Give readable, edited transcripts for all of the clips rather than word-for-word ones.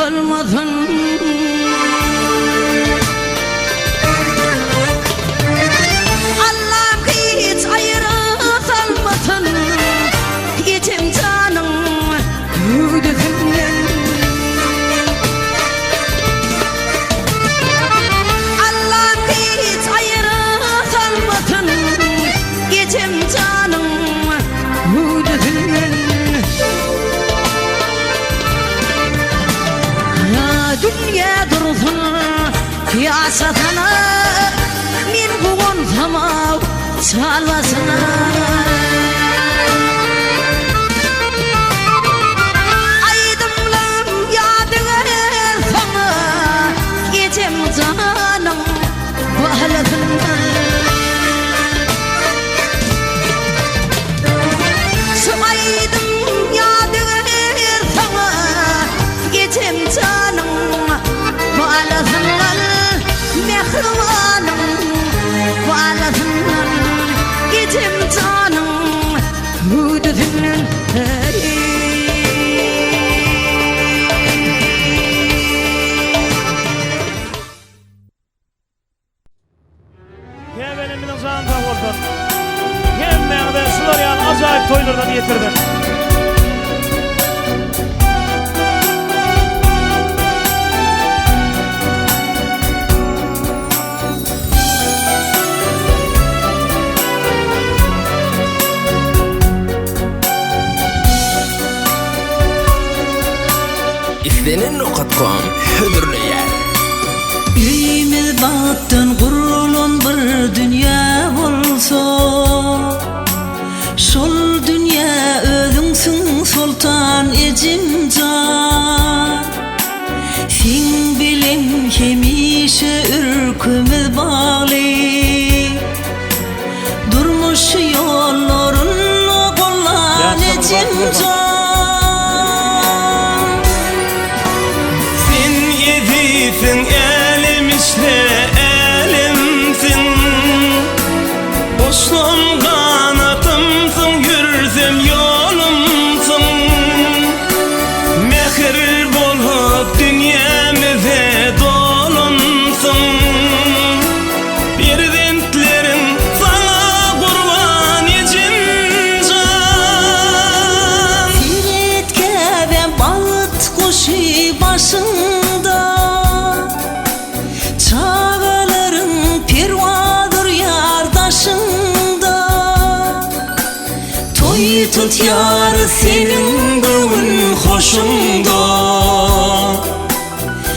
salmasyn. Allam hiç aýra salmasyn ejem janyň hüwdüsinden. Allam hiç aýra salmasyn ejem janyň hüwdüsinden. Dünýä dursun ýaşasana Men guwansam-aw çalbaşyna. Aýdymlam ýadygär saňa Ejem janyň balasyndan. Şu aýdym ýadygär saňa Ejem janyň balasyndan Mähribanym balasyndan Ejem janyň hüwdüsinden Käbelimiziň jany sag bolsun. Hemmäňize şular ýaly ajaýyp toýlardan ýetirsin. Islenen nokat kom hödürleýär. Öýümiz bagtdan gurulan bir dünýä bolsa, Şol dünýä özüňsiň Soltan ejem jan. Seň bilen hemişe ürkümiz bagly, Durmuş ýollarynda gollan ejem jan. Sen ezizsiň älem içre älemsiň Goşsam ganatymsyň ýürsem ýolumsyň Mähir bolup dünýämize dolansyň Perzentleriň saňa gurban ejem jan. Seret käbäm bagt guşy başyňda, Çagalaryň perwaz urýar daşyňda. Toý tutýar seniň göwün hoşuňda.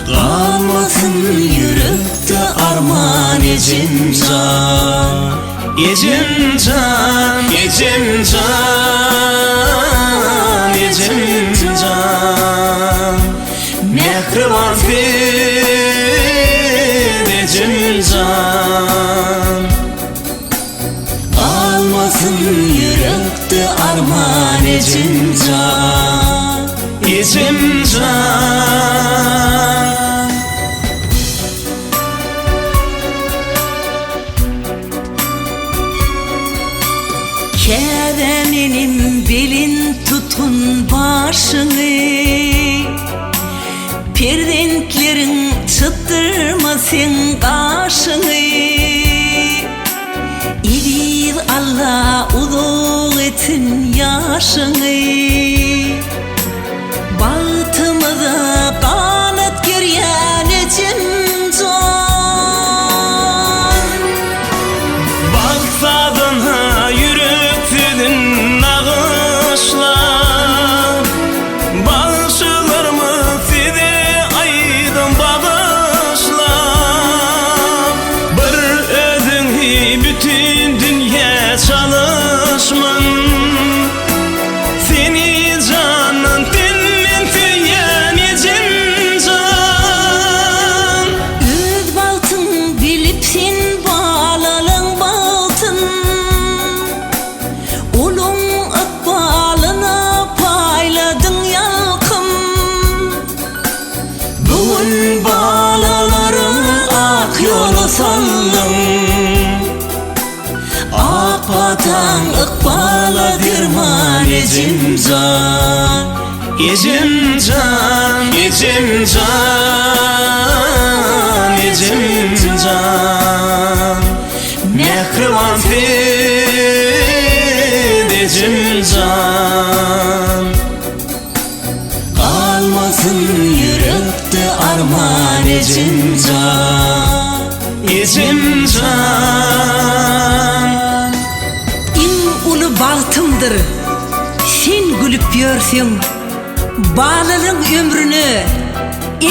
Galmasyn ýürekde arman ejem jan. Ejem jan, ejem jan, ejem jan. Mähriban sen ejem jan. Galmasyn ýürekde arman ejem jan. Ejem jan. Käbä menem belent tutgun başyňy, Perzentleriň çytdyrma seň gaşyňy. Eziz Alla uzak etsin ýaşyňy. Bagtymyza ganat gerýän ejem jan. Bagt sazyna ýürek sözün nagyşlap, Bagşylarymyz size aýdym bagyşlap, Bir özüňi bütin dünýä çalyşman, Seni jandan tenden söýýän ejem jan. Öz bagtyň bilip sen balalaň bagtyn, Olaň ykbalyna paýladyň ýalkym. Bu gün balalaryňy ak ýola saldyň. Ak pataň ykbala derman ejem jan. Ejem jan, ejem jan, ejem jan. Mähriban sen ejem jan. Galmasyn ýürekde arman ejem jan, ejem jan. Iň uly bagtymdyr sen gülüp ýörseň, Balalaň ömrüne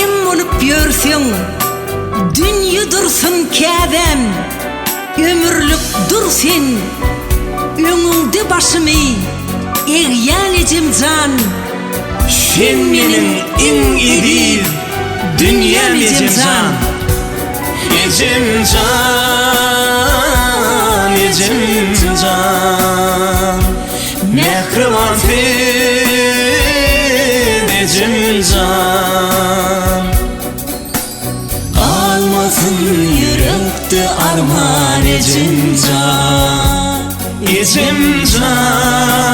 em bolup ýörseň, Dünýe dursun käbäm, ömürlik dur sen, Öňüňde başymy egýän ejem jan. Sen meniň iň eziz dünýäm ejem jan. Ejem jan, ejem jan. Mähriban sen ejem jan. Galmasyn ýürekde arman ejem jan, ejem jan.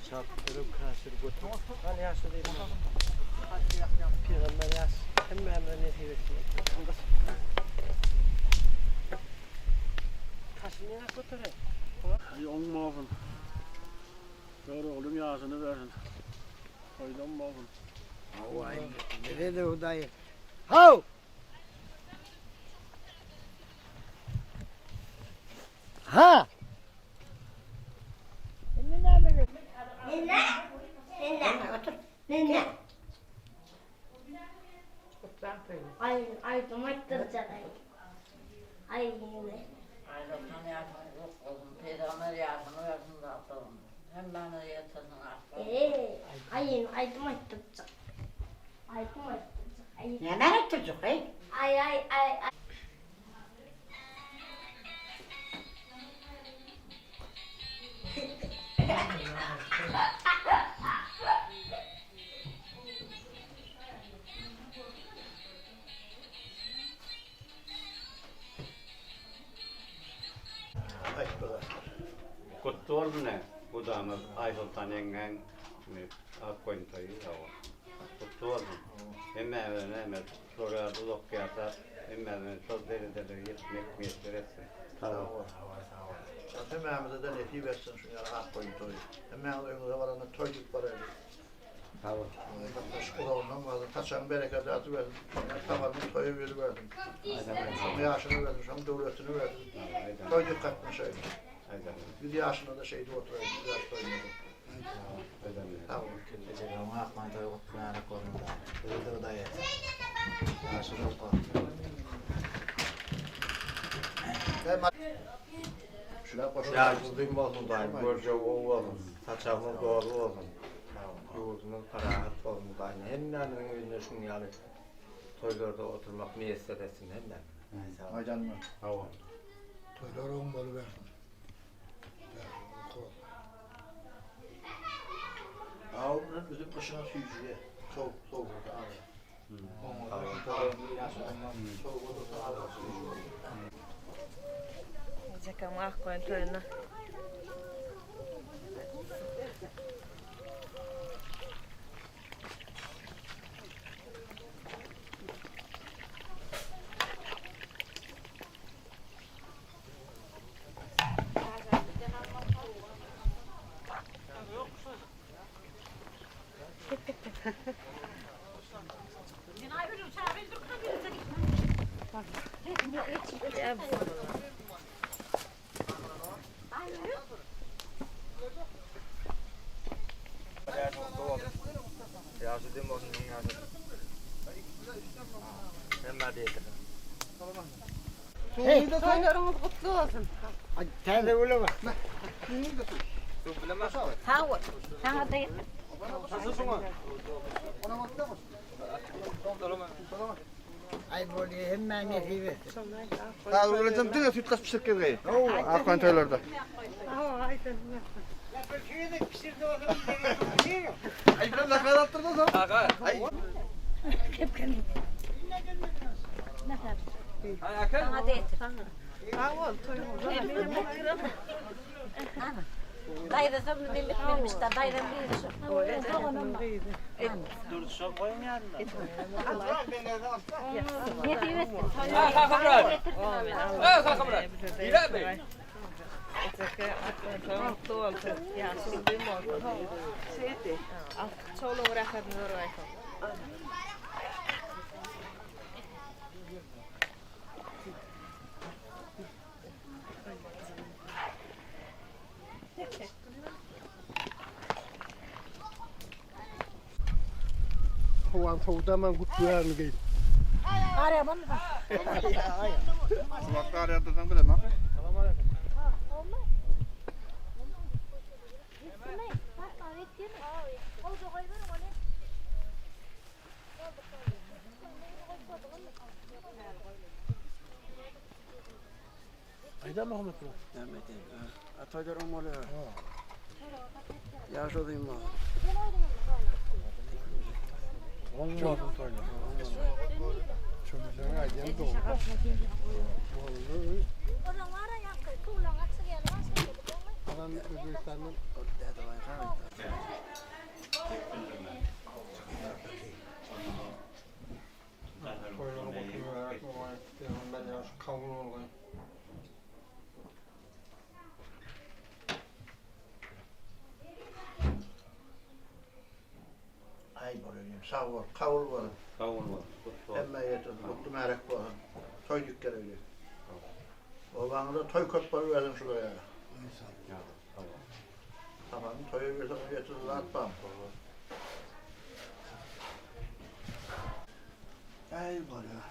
Ýaşap, ölüm käşir götür. Gal ýaşa diýdim. Pygamber ýaş hemmämize nesip etsin. Taşyny ýa götere. Aý oňmasyn. Göroglyň ýaşyny bersin. Toýdan bolsun. Hawa bize-de Hudaý. Haw! Ha! Indi näme Nene. Nene. Otur. Nene. Ay, aýdym aýtdyrjak aý. Aý nene. Aýratyn ýaşyň uzak bolsun, Pygamber ýaşyny bersin dagdagym. Hemmäňize ýetirsin aslan. Eee, aý aýdym aýtdyrjak. Aýdym aýtdyrjak. Aý. Näme aýtdyrjak eý? Aý aý aý aý. Gutly bolsun gudamyz Aýsoltan ýeňňäň ak goýun toýy hawa. Gutly bolsun. Hemmämize näme şol ýaly uzak ýaşap hemmämize şol derejelere ýetmek miýesser etsin. Sag bol. Sag bol. Hemmämize-de nesip etsin şuny ýaly ak goýun toýy. Hemmäňiz öýüňize baranda toý diýip baraýlyk. Sag bol. Gatnaşyk uzagyndan galsyn, saçagyň berekedi atybersin, tagamyň toýa beribersin. Şoň ýaşyny bersin, şoň döwletini bersin. Toý diýip gatnaşaýlyk. Ýüz ýaşynda-da şeýdip oturaýlyk, ýüz ýaş toýunda-da. Sag bol. Ejeňiň akman toýy gutly mübärek bolsun. Bize-de Hudaý etsin. Ýaşy uzak bolsun. Ýaşyň bolsun Hudaýym, görjegi gowy bolsun, saçagyňyz doly bolsun. Ýurdumyz parahat bolsun Hudaýym hemmämiziň öýünde şuň ýaly toýlarda oturmak miýesser etsin hemmämize. Aýdanmy? Hawa. Toýlar oň bolubersin. Aw, üzüm gyşyna süýjüje. Sowuk, sowuk aly. Ejekam ak goýun toýuna. Ýaşy dem bolsun, müň ýaşasyn. Hemmä diýetirsin. Toýlaryňyz gutly bolsun. Täze güle bak. Sag bol. Saňa da ýetir. Aý bolýa, hemmä nesip etsin. Sag boluň, diňe süýt gaç pişirip gezgeý. Akman toýlarda. Aý bilen nakar atdyrdy soň. Aý. Saňa da ýetir. Sag bol, toýuňyz. Daýzasam demek da daýzam biri şu. Duruşa goýuň ýanynda. Nesip etsin. Ejeke ak goýun toýuň gutly bolsun. Ýaşyň uzyn bolsun. Altyk çowlugyň rahatyny görüp aýsyn. Howan sowudy aman gutlaýaryn geýip. Şu wagt arýardydan bilemok. Aýda Muhammet bro. Näme diýen? Toýlar oň bolýar. Ýaş uzyn bolsun. Oň bolsun toýlar. Şöyle aýdýan dogry. Adam Özbekistandan. Toýlar gutly mübärek bolgaý. Pygamber ýaşy kabul bolgaý. Aý bolayım. Sag bol. Kabul bolsun. Kabul bolsun. Gutly bolsun. Hemme ýetirsin. Gutly märek bolsun. Toý dik gerekli. Obaňyzda toý köp bolubersin şular ýaly. Tamam, toýa berse ony ýetirsin zat bam. Aý bolýar.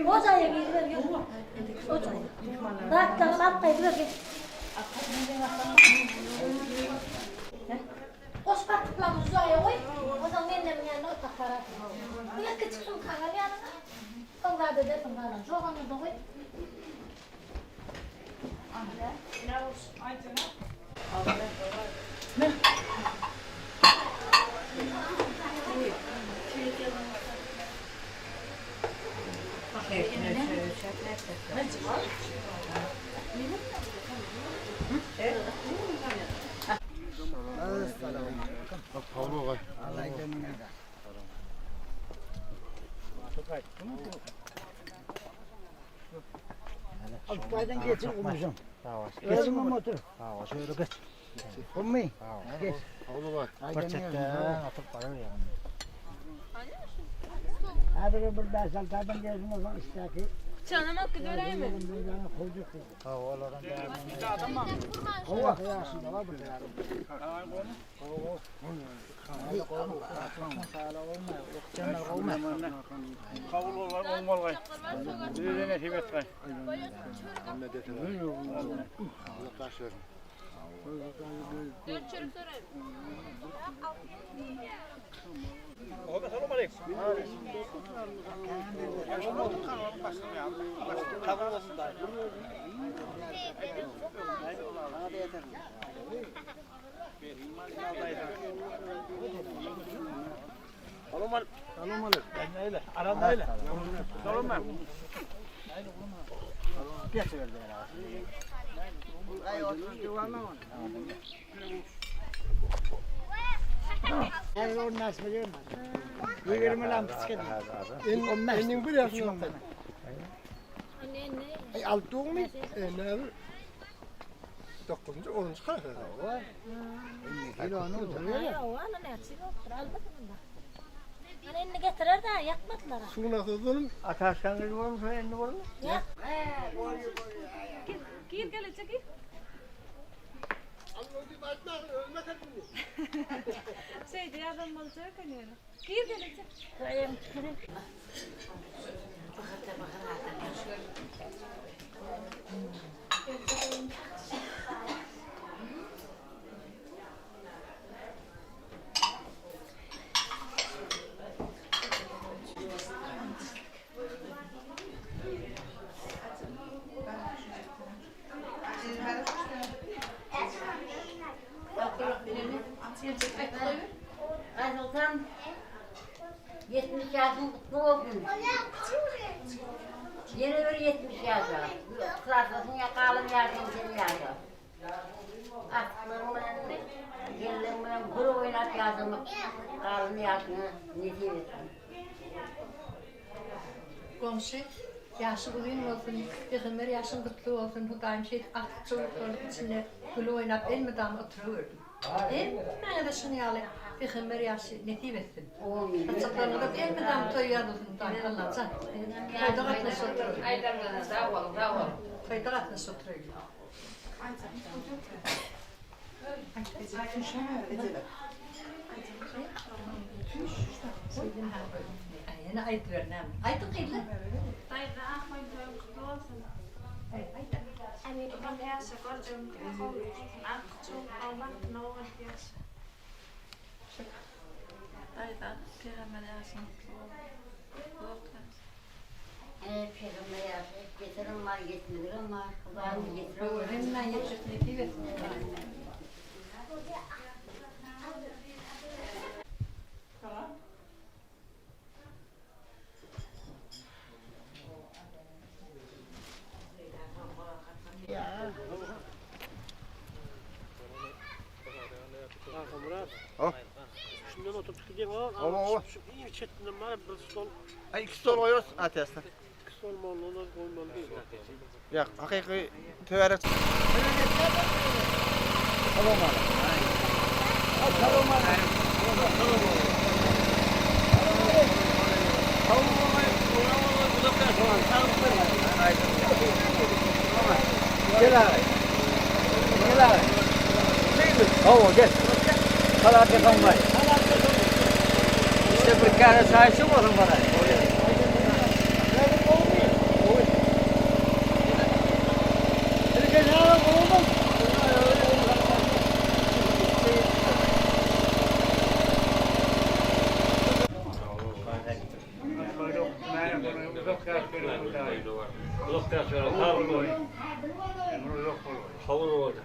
Ojaýa giriber ýör. Ojaýa. Zatlaryňy alyp gaýdyber gel. Goş gatyklaryňy jaýa goý. Onsoň menden ýanyna otak barar. Bu ýa kiçi sumkaňy al ýanyňa. zat edersiň galan. Soganyny-da goý. Alpaydan geçin gumuşum. Geçin otur. Şöyle geç. Gummy. Geç. Bir çetden atıp barar yani. Hadi bir beş altı adam gelsin o zaman istaki. Canım hakkı döreymi? Ha olardan da. Hova yaşında var bu ya. Kabul olar, oňmalgaý. Bize nesip etgaý. Dört çörek sorayım. Her on nasıl biliyor musun? 20 lamp çıkıyor. Enniň bir ýaşynda. Ay altyň mı? Ne? Dokuzuncu, onuncu klas. Ana indi getirer de yakmadılar. Suwuna sözlerim. Ataşkan gibi olmuş, elini vurmuş. Gir gel içe gir. Şey diye adam olacak hani. Gir gel içe. Aysultan 70 yaşın kutlu olsun. Yine bir 70 yaşa. Klasasın ya kalın yaşın senin yaşa. Aklın bilen, gelin bilen bir oynat yaşını, kalın yaşını nesip etsin. Goňşy, ýaşy uzyn bolsun, Pygamber ýaşyň gutly bolsun, Hudaýym şeýdip artyk çowluklarlyk içinde gülüp oýnap elmydama oturawerdin. Hemmäňize şuny ýaly Pygamber ýaşy nesip etsin. Saçaklaryňyzda elmydama toý ýazylsyn Hudaýym Allajan. Toýda gatnaşyp oturawerdin. Aýdanlara sag boluň, sag boluň. Toýda gatnaşyp oturawerdin. Ýene aýdyber näme? Aýdyň gyzlar. Daýza ahmal toýuň kutly bolsun. Uzak ýaşa, görjegim diňe gowulyk bolsun. Artyk çowluklar bagtyna gowalyp ýaşa. Daýza, pygamber ýaşyň gutly bolsun. Uzak ýaşa. Ee, Peygamber yaşı getirim var, yetmedirim var. Hudaýym getirim var. Hemmäň ýetjek nesip etsin. Şundan oturup gideyim o. Ova, ova. Şu iyi çetinden var bir stol, Ay iki stol koyuyoruz atesine. iki stol mu olmalı, koymalı değil. Ya hakiki töwerek. Gel abi. Gel abi. Oo gel. Salat yapan var. İşte bir kere sahipsi olsun bana. Uzak ýaşaň, sag boluň. Ömür uzak bolsun. Kabul bolsun.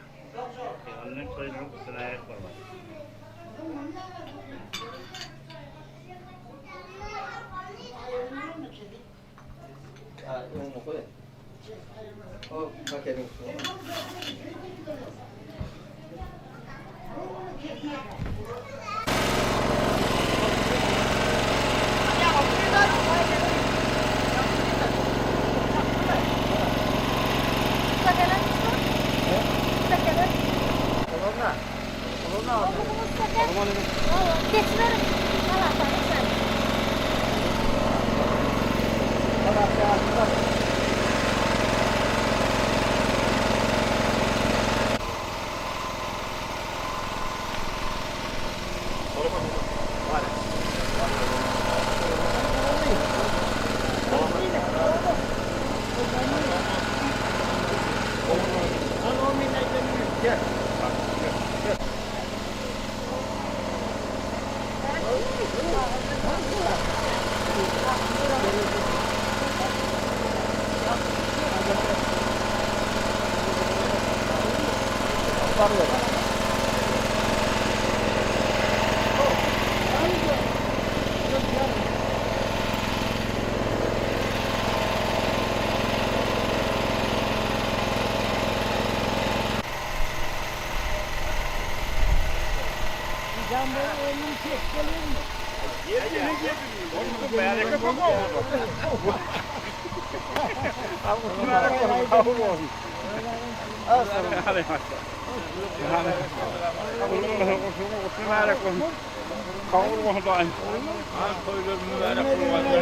Pygamber toýunyň mübärek bolsun.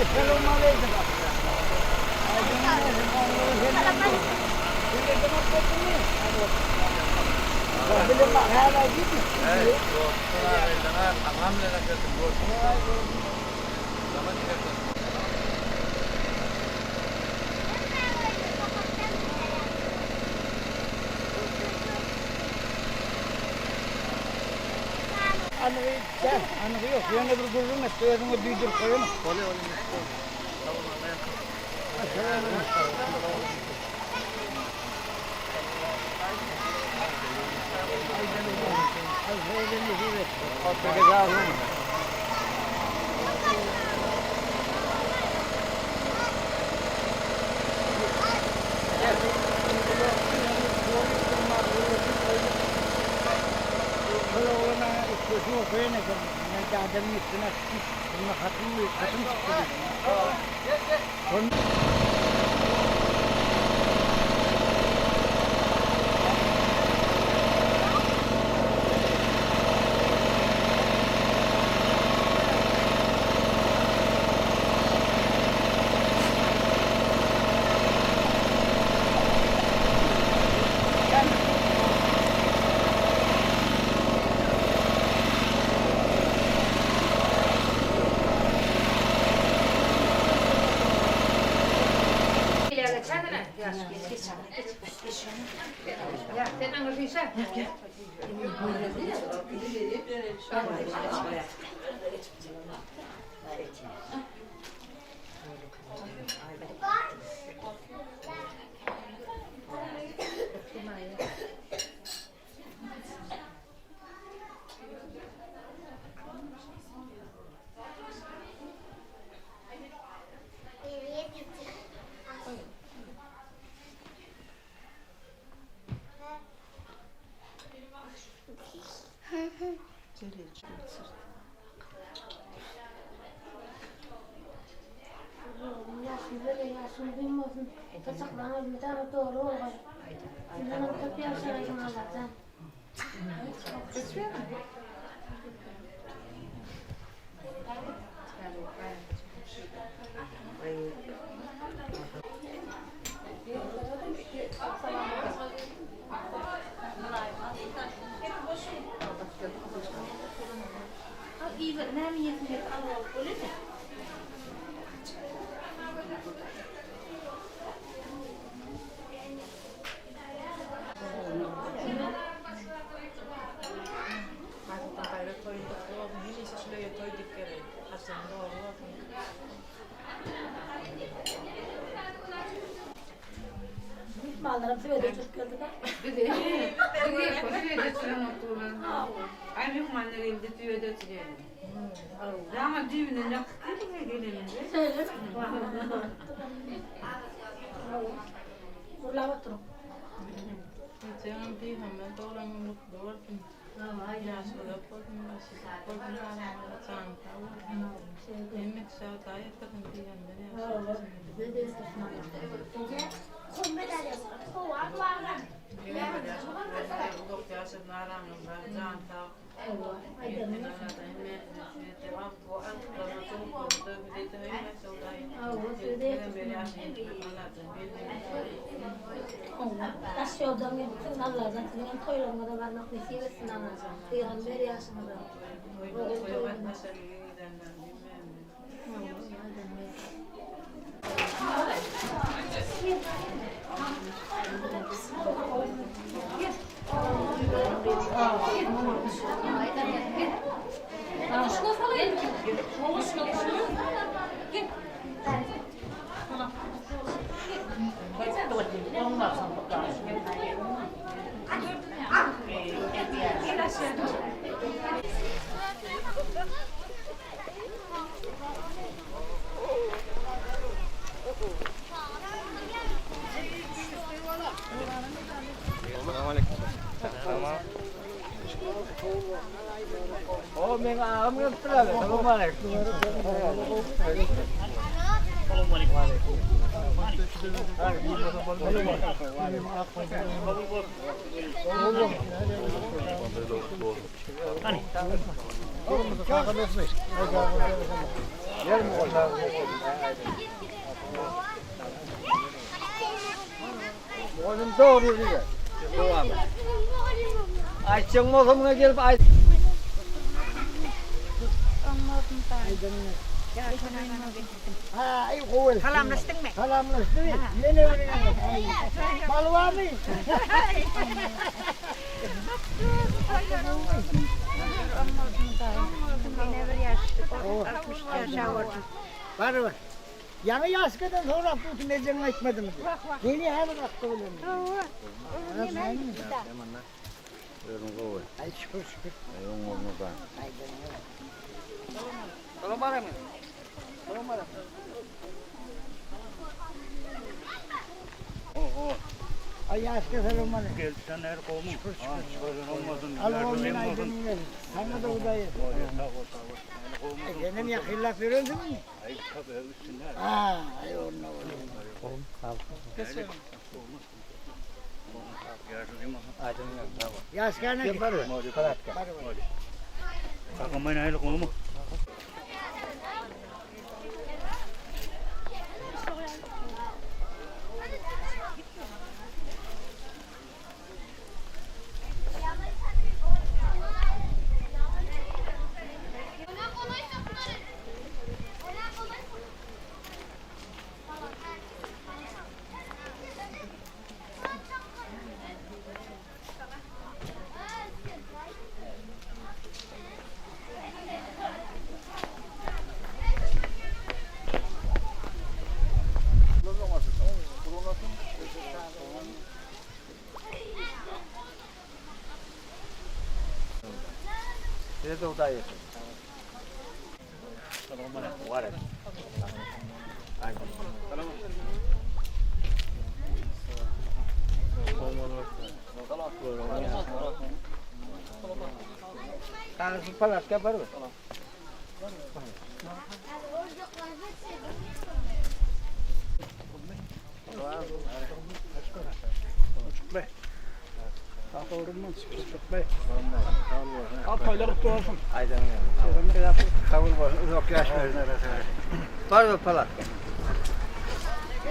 Essalawmaleýkim. Anygy däl, anygy ýok. Ýöne bir gürrüň etdi, özüňe duýduryp goýanok. Bolýar, bolýar. Gel mugallym. Mugallym dogry ýürüýär. Dowam et. Aýtjagyň bolsa muňa gelip aýt. Ha, aý gowy. Salamlaşdyňmy? Salamlaşdyk. Ýene bir gezek. Bal barmy? Barybir. Ýaňy ýaşkadan sorap dursun ejeň aýtmadymy diýip. Seni häzir akdy bilen. Hawa. Özüň gowy. Aý şükür şükür. Aý oň bolmasa. Salam aleyküm. Salam aleyküm. Aý ýaşka salam aleyküm. Geldi sen her gowmy? Şükür şükür. Gözün olmasyn. Al oğlum aýdyň. Sana da Hudaý etsin. Sag ol sag ol. Senem ýakynlap ýörensiňmi? Aý tabi üstünde. Ha, aý orna bolýar. Ýaşka ne? Kakam aýlyk gowmy? Size de Hudaý etsin. Mubarek. Tanesi palatka bar mı? Kabul bolsun, uzak ýaş bersin. Bar mı palatka?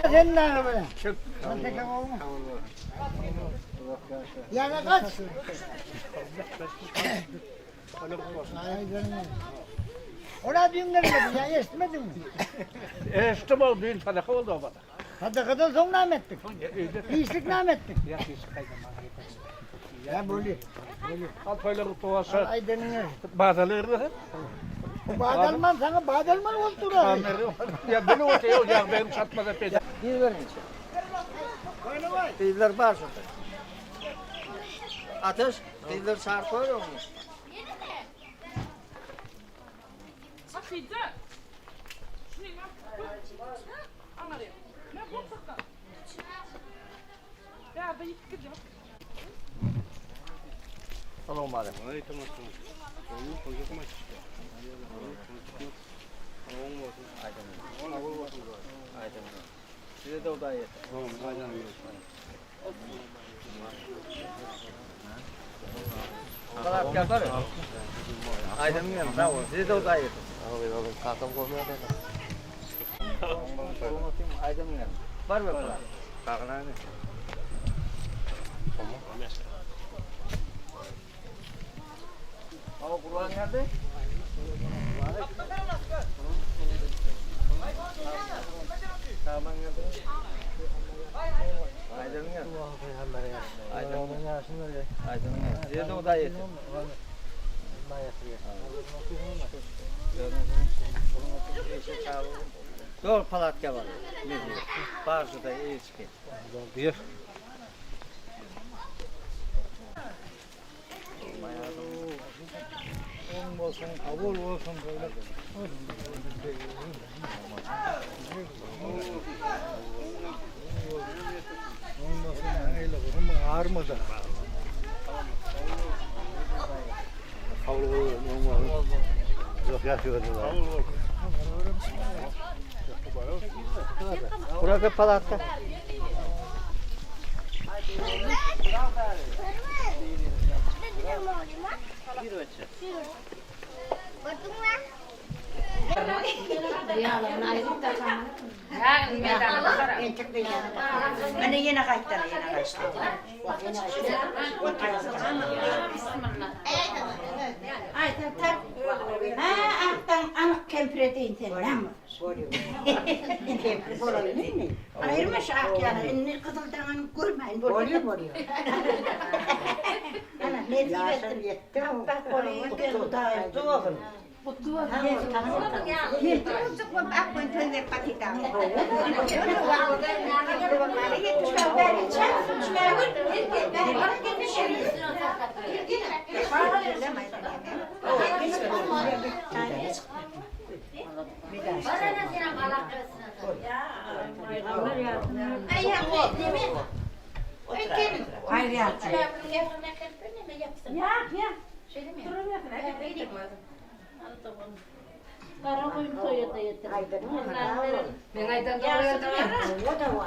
Sen ne yapıyorsun? Çık. Sen tek olma. Kabul bolsun. Uzak ýaş bersin. Yana kaç. Ona dün gelmedi ya eşitmedin mi? Eşittim ol düğün sadaka oldu obada. Sadakadan soň näme etdik? Işlik näme etdik? Ya böyle. Al toýlar kutlu bolsun. Aýdanyňa. Bazaly yrdy. Badalman sana badalman bolup durar. Ya beni o şey ya benim çatmaz epey. Bir verin içeri. Gyzlar bar şurada. Ateş, gyzlar çağırıp koyuyor mu? Salam aleyküm. Size de Hudaý etsin. Salam bar. Aýdym ýa, sag bol. Size de Hudaý etsin. Kakam goýmaýar edi. Aýdym ýa. Bar mı para? Kakana Ama Kurban geldi. Şaban geldi. Aydın gel. Aydın Aydın gel. Size de Hudaý etsin. Doğru palatka var. Ne diyor? Barjı da iyi çıkıyor. Bir. Olsun, kabul olsun böyle. Olmasın, öyle olur. Ağırmadı. Kabul olsun. Uzak yaş versin. Burası palatka. Mene ýene gaýtdana ýene gaýtdy. Aýsoltan, hä, akdan anyk kempir edeýin seni, näme? Kempir bolaýyn indi. Aýyrma şu ak ýaly, indi gyzyl daňyny görmäýin bolýar. Bolýar, bolýar. Ana, nesip etsin. Apbak bolaýyn, Hudaýym. Gutly bolsun. Gutly bolsun. Ýetdi boljak bolup ak boýun toý berip batydaň. Men aýdan dogry geldimi?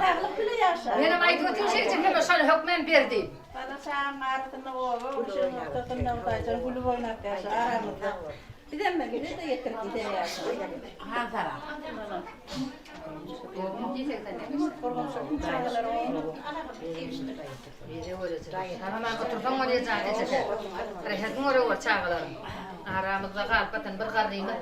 Saglyk bile ýaşa. Menem aýdyp otyryn şeýdip hemme şony hökmän ber diýip. Bala çagaň arasynda oba guşuň ortasynda Hudaýjan gülüp oýnap ýaşa aramyzda. Bizem bize-de ýetirdi sen ýaşa. Hansara. Sagaman otursaň bolýa jan ejeje. Rehetiň göre gör çagalaryň. Aramyzda galyp batan bir garrymyz.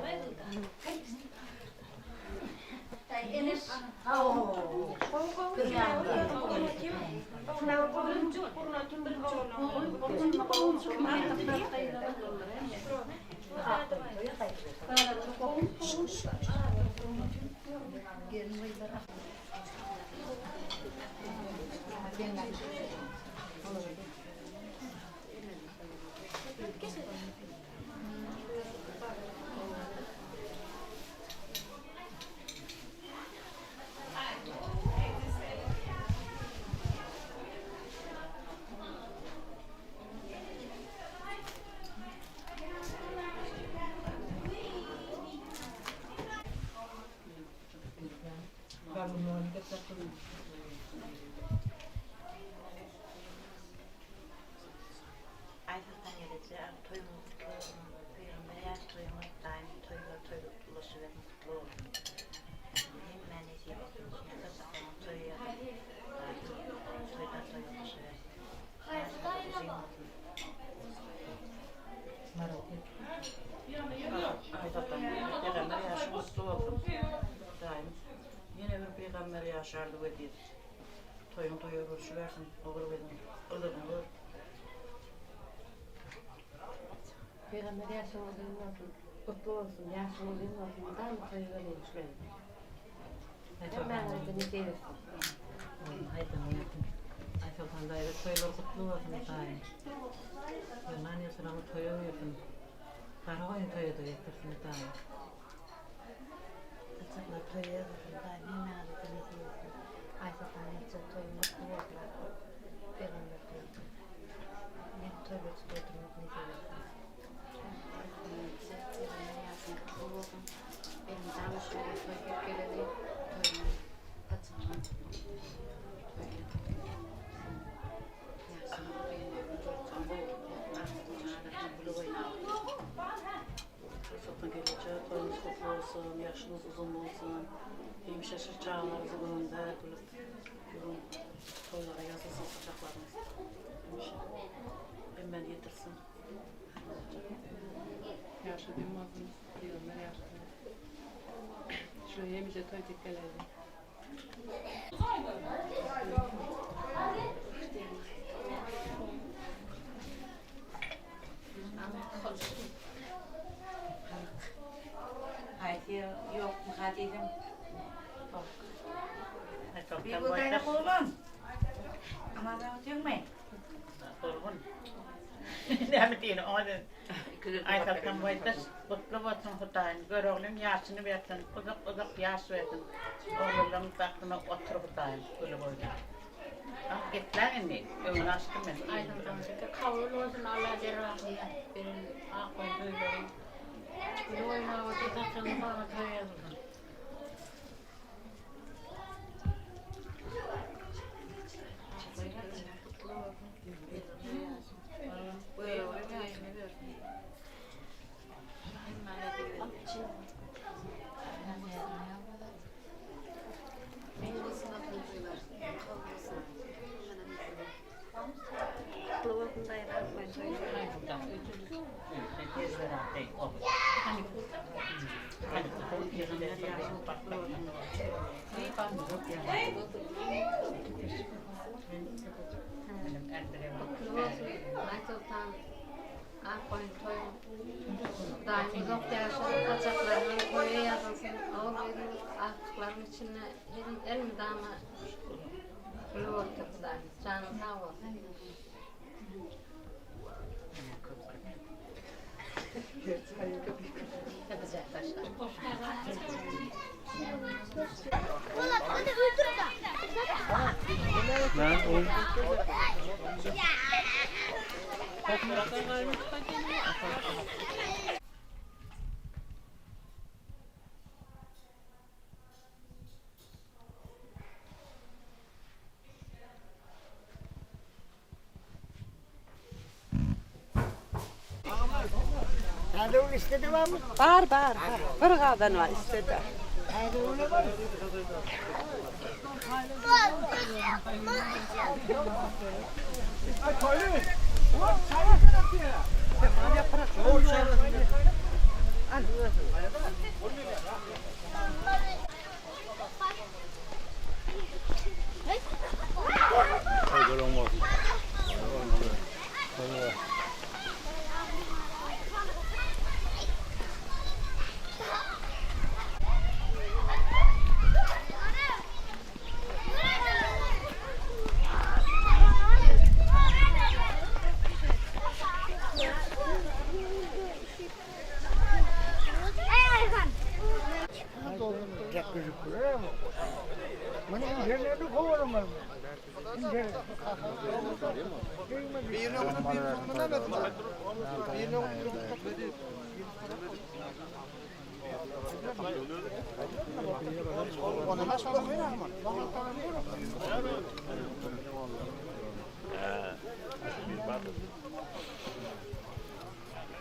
Aýsoltan gelejek ak toýuňyz gutly bolsun. Pygamber ýaş toýuňyz daýym toýlar toý ulaşybersin gutly bolsun. Hemmä nesip etsin. Saçaklaryňyz toýa ýazsyn. Daýym toýdan toýa ulaşybersin. Ýaşyňyz uzyn bolsun. Aýsoltan pygamber ýaşyň gutly bolsun. Daýym ýene bir pygamber ýaşy arzuw edýäs. Toýuň toýa görüşibersin, ogul gyzyň gyzygyny gör. Pygamber ýaşyň uzyn bolsun, gutly bolsun, ýaşyň uzyn bolsun, mydama toýa geleýin. Hemmäňize nesip etsin. Aýsoltan daýza toýlar gutly bolsun Hudaýym. Ýygnan ýaşlaryňy toýa girsin. Gara goýun toýa-da getirsin Hudaýym. Saçaklar toýa ýazylsyn Hudaýym hemmäňize nesip etsin. Aýsoltan ençe toýuň gutly bolsun Pygamber toýy. Ýene toýlar tutup oturmak nesip etsin. Pygamber ýaşyň gutly bolsun. Elmydama şeýle toý berip geleli. Toýuň saçagyň toýa ýaşyň uzyn bolsun, görjüň gowy bolsun, agtygyň arasynda gülüp oýnap otur. Soltan gelneje toýuňyz gutly bolsun, ýaşyňyz uzyn bolsun. Hemişe şu çagalaryňyzyň öňünde gülüp ýörüň. Toýlara ýazylsyn saçaklaryňyz. Hemişe. Hemmäni ýetirsin. Ýaşy uzyn bolsun, pygamber ýaşy. Şu hemişe toý tek geläýdi. Haýsy ýokmyka diýdim. Näme diýen oňa Aýsoltan boýdaş gutly bolsun Hudaýym Göroglyň ýaşyny bersin uzak uzak ýaş bersin oglanlaryň bagtyna otur Hudaýym gülüp oýnap. Ah gepläň indi öňüni açdym men. Aýsoltan şeker kabul bolsun Alla dergahynda beren ak goýun toýlary gülüp oýnap otur saçagyny saňa toý ýazylsyn. Gutly bolsun Aýsoltan Akgoýun toýuň Hudaýym uzak ýaşasyn saçaklaryňyz toýa ýazylsyn ogul gyzyň agtyklaryň içinde elmydama gülüp otur Hudaýym janyň sag bolsun. Bar bar bar. Bir gazan bar istede.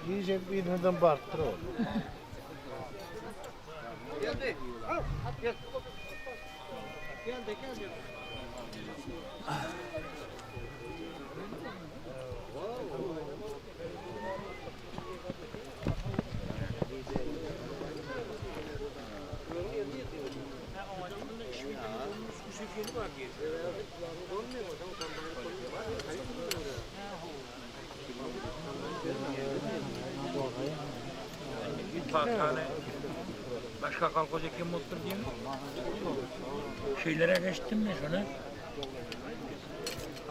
Yiyecek bir neden barttır o. Geldi. Gel. Geldi, geldi. Başka kalkoza kim otur değil mi? Şeylere geçtim mi şunu?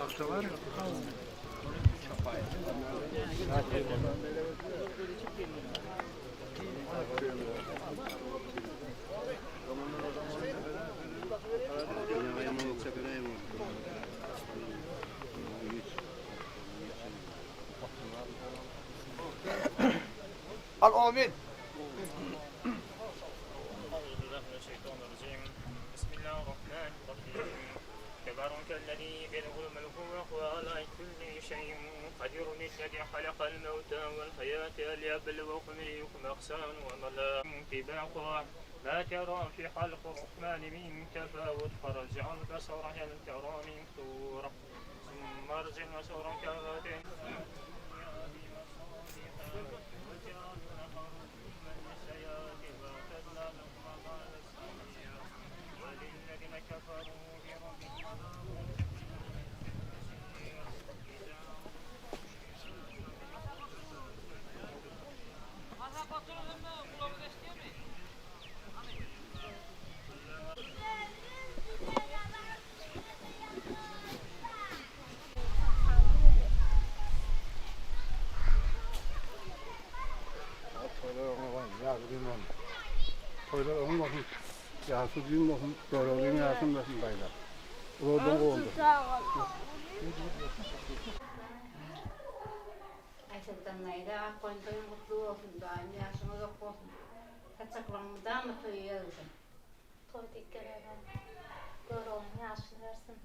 Aksa var. Al amin. تبارك الذي بيده الملك وهو على كل شيء قدير الذي خلق الموت والحياة ليبلوكم أيكم أحسن عملا طباقا ما ترى في خلق الرحمن من تفاوت فرجع البصر هل ترى من فطور ثم ارجع البصر كرتين وللذين كفروا بربهم عذاب Toýlar oňa bolsun. Ýaşy düýn bolsun, Göroglyň ýaşyn bolsun daýza. Uzakdan gowundy. Aýsoltan daýza, ak goýun toýuň gutly bolsun, daýym ýaşyň uzak bolsun. Saçaklaryň mydama toýa ýazylsyn. Toý diýip gelene Göroglyň ýaşyny bersin.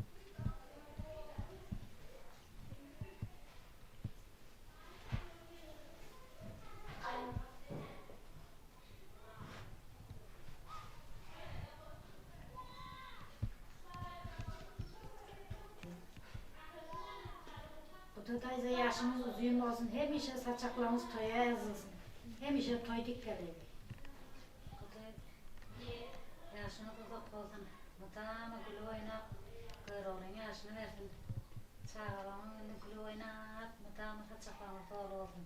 Guty daýza ýaşyňyz uzyn bolsun hemişe saçaklaryňyz toýa ýazylsyn hemişe toý dik geleli. Guty ýaşyňyz uzak bolsun. Mydama gülüp oýnap, Göroglyň ýaşyny bersin. Çagalaryň öňünde gülüp oýnap, mydama saçaklaryňyz doly bolsun.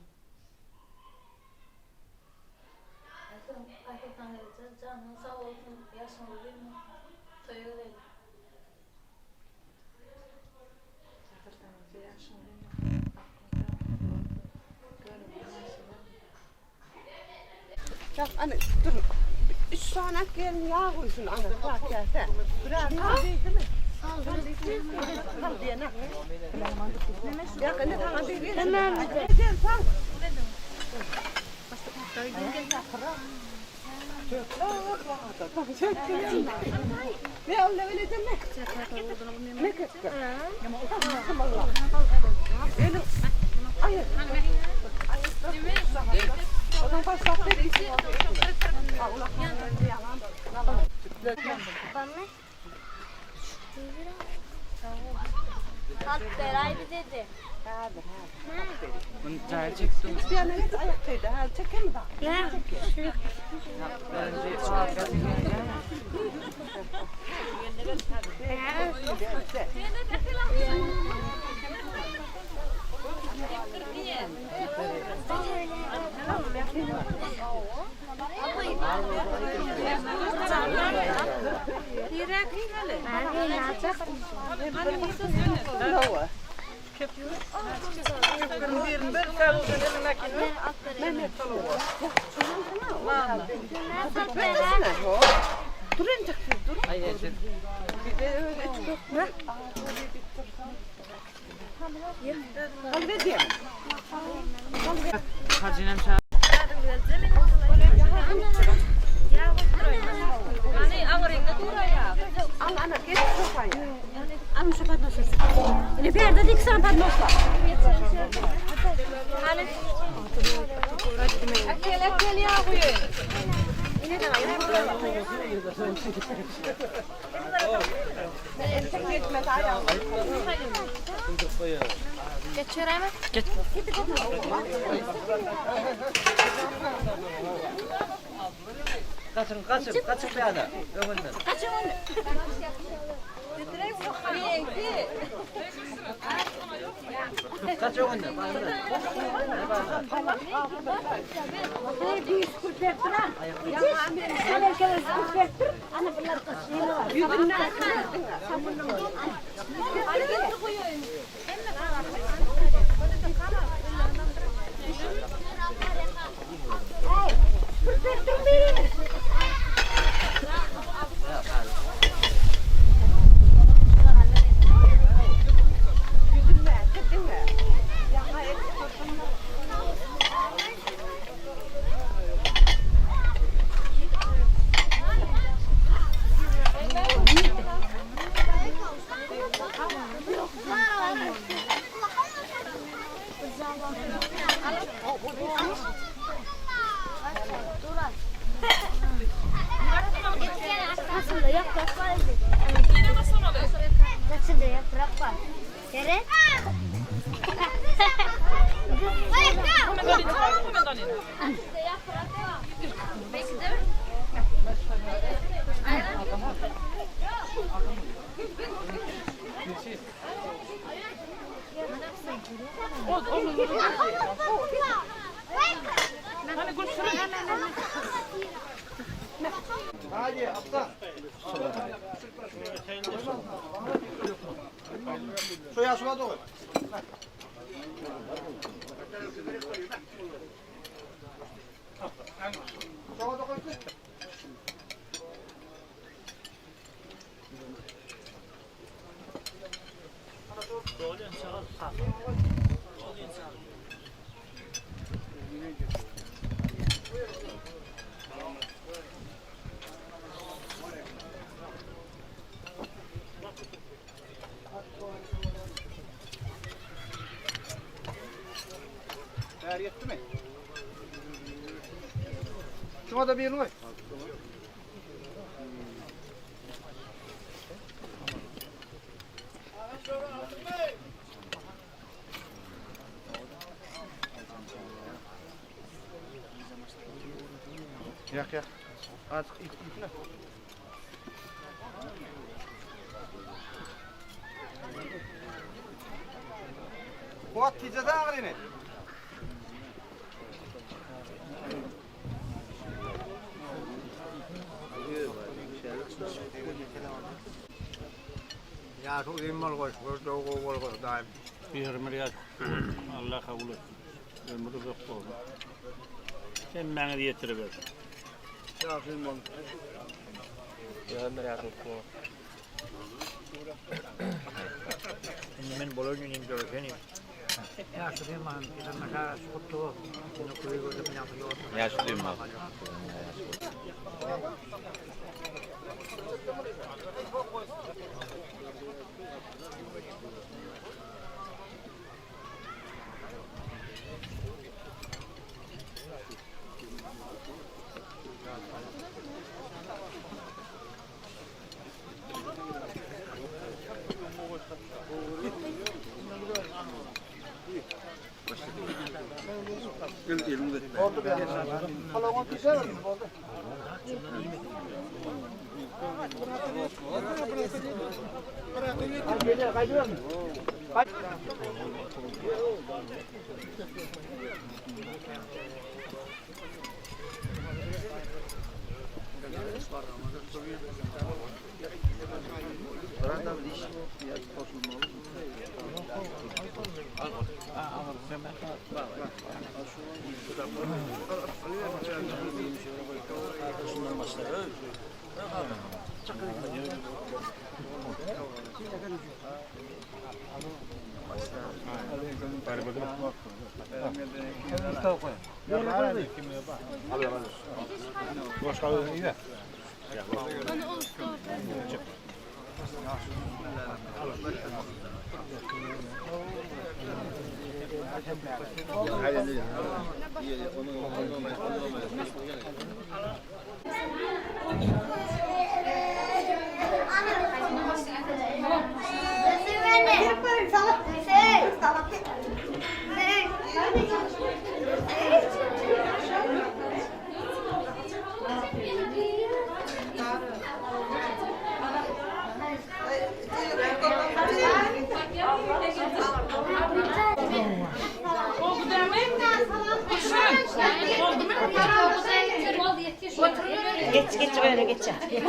Aýsoltan gelneje janyň sag bolsun, ýaşyň uzyn bolsun, toýa geleli. Aýsoltan gelneje ýaşyň uzyn bolsun, aklyň saglyk bolsun, göroglyň ýaşyny bersin. Ýak, ana, dur. Üç sany gelin ýag guýsun, ana, sak käse. Biraz sal diýdimi? Sal Sal diýene. Ýak, indi saňa berýän. Gel, sal. Kalk beray bize de. Gaçyň, gaçyň, gaçyň bäne, öňünden. Gaçyň öňünden. Gaç öňünden. Saçında yaprak var. Saçında yaprak var. Seret. Hadi atla. Suya suya doğru. Soğa da koy. Değer yetti mi? Şuna da bir koy. Yak yak. Artık ip ipne. Kuwat tijese agyryny. Ýaşy uzyn bolgaý, gözleri gowy bolgaý Hudaýym. Pygamber ýaşy kutly bolsun. Allah kabul etsin. Ömri uzak bolsun. Hemmäňizi ýetiribersin. Ýaşy uzyn bolsun. Pygamber ýaşy kutly bolsun. Indi men bolan inim döwşenim. Ýaşy uzyn bolsun. Pygamber ýaşy kutly bolsun. Indi köýi gördüm, ýaňky ýolda. Ýaşy uzyn bolsun. Geç geç öyle geç. Geç.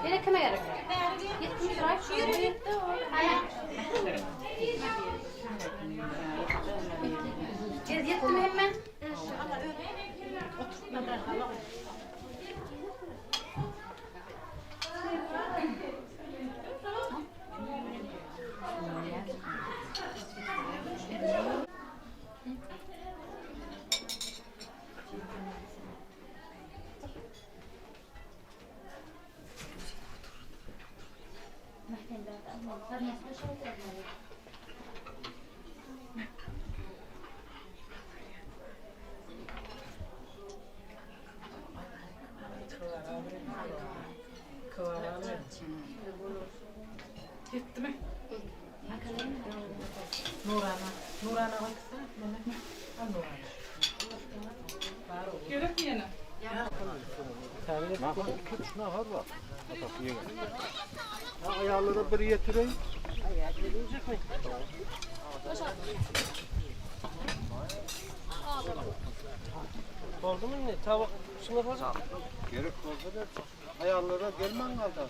Ýene kime gerek? Ýetdi mi Şu ýere ýetdi. Ýetdi mi hemme? Ýetdimi? Nurana. Nurana goýupsyň. Al Nurana. Gerekmi ýene? Nahar bar. Ha, aýallara bir ýetireýin. Boldumy indi? Tabak şuňa saljak. Gerek bolsa ber. Aýallara gelmän galdy.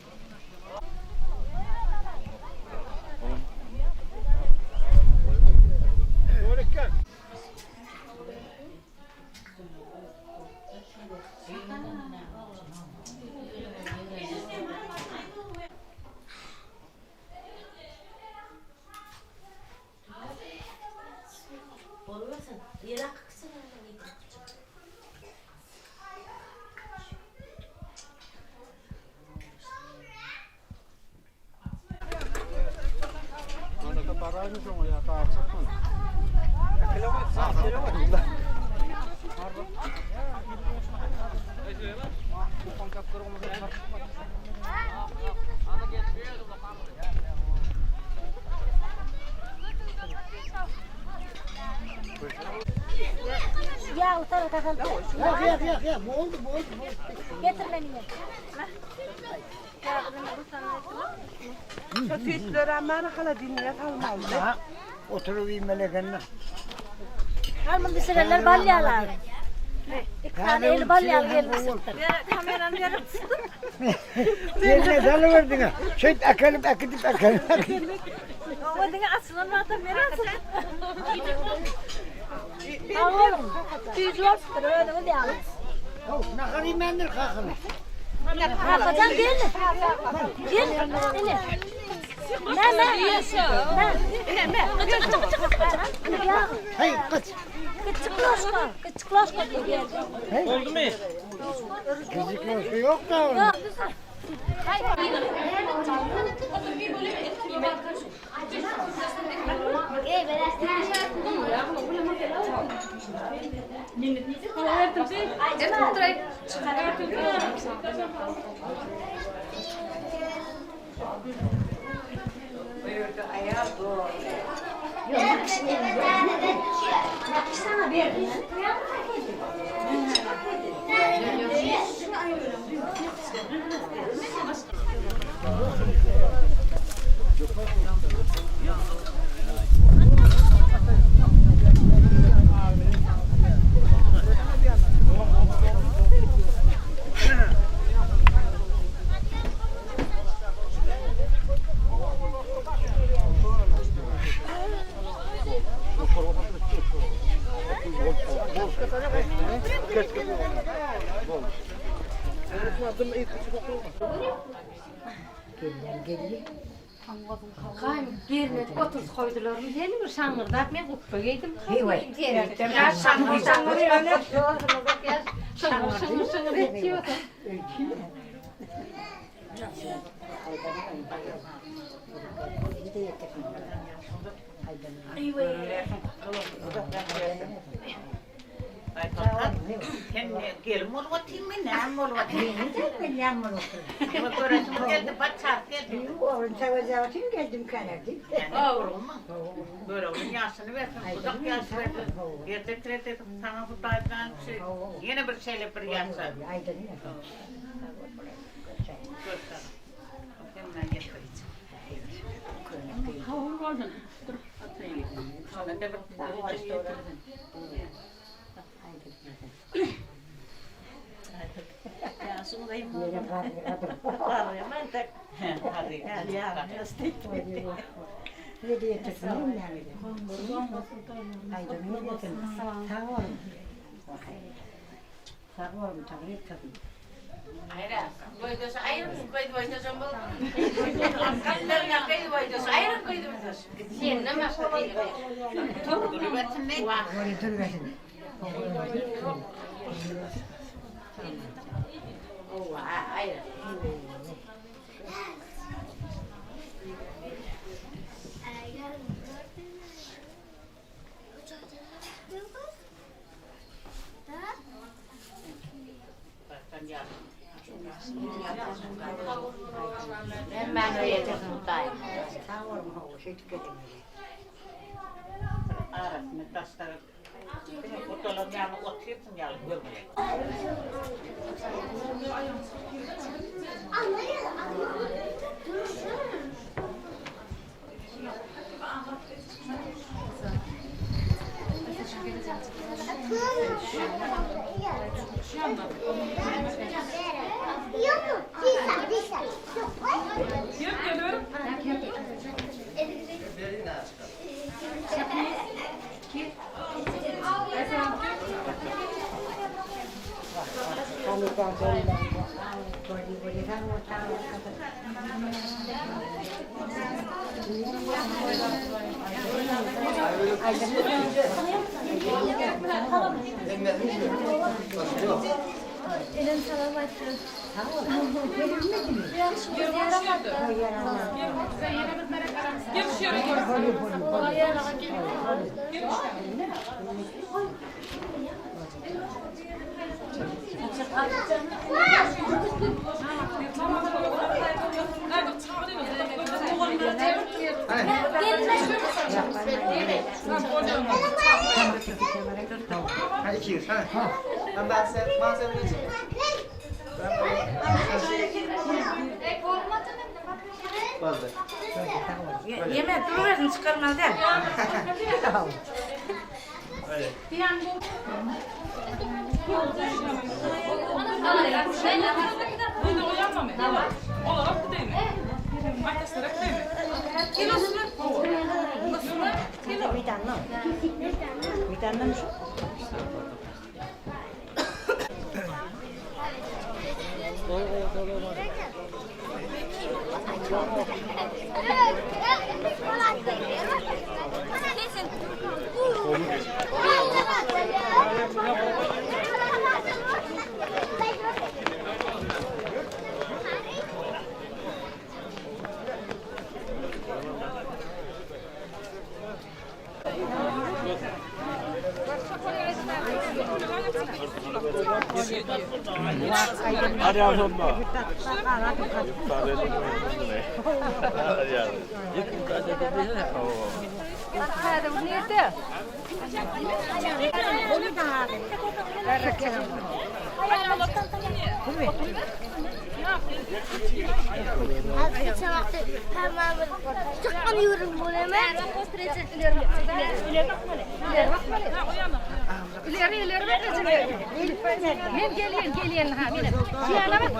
Bolmasyn. Ýere akyksyn. Ýagly salata saldy. Ýok, ýok, ýok, ýok. Boldy, boldy, boldy. Getir men iýen. Şu süýtleri mana holodilnige salmaly. Oturyp iýmeli ekeni. Almyň bişirenler bal ýalar. Iki sany eli bal ýaly gelin çykdy. Kamerany berip çykdym. Eline salyberdiň. Şeýt äkelip äkidip äkelip. Oňa diňe açylan wagtam men açyldym. Sag boluň. Süýji bolupdyr özüňiz ýaly. Haw, nahar iýmändir kakaň. Kakajan gel. Gel. Ine. Me me. Me. Ine me. Gyçyk gyçyk gyçyk gyçyk. Heý, gyç. Gyçyk loşka. Gyçyk loşka diýip geldi. Boldumy? Gyçyk loşka ýok da. Ýok. Gaýym gelmedi oturdy koýdularmy seni bir şaňňyrdap men gupba geýdim. Ýa şaňňyr şaňňyr ýöne. Şaňňyr şaňňyr şaňňyr etýär. Sen gelin bolup otyrmy, näme bolup otyrmy? Näme bolup otyrmy? Ýa göresim geldi, batçasy geldi. Oglum sagajagyň geldim känerdi. Oglumy? Göroglyň ýaşyny bersin, uzak ýaş bersin. Ertek edip saňa Hudaýdan şu ýene bir şeýle bir ýaşa. Arasyny daşlary otalan ýaly otyrsyň ýaly görünýär. Enem salam aýtdy. Ýeme durubersin çykarmaly däl. Ileri ileri Men gelýän gelýän ha men. Şeýle bak.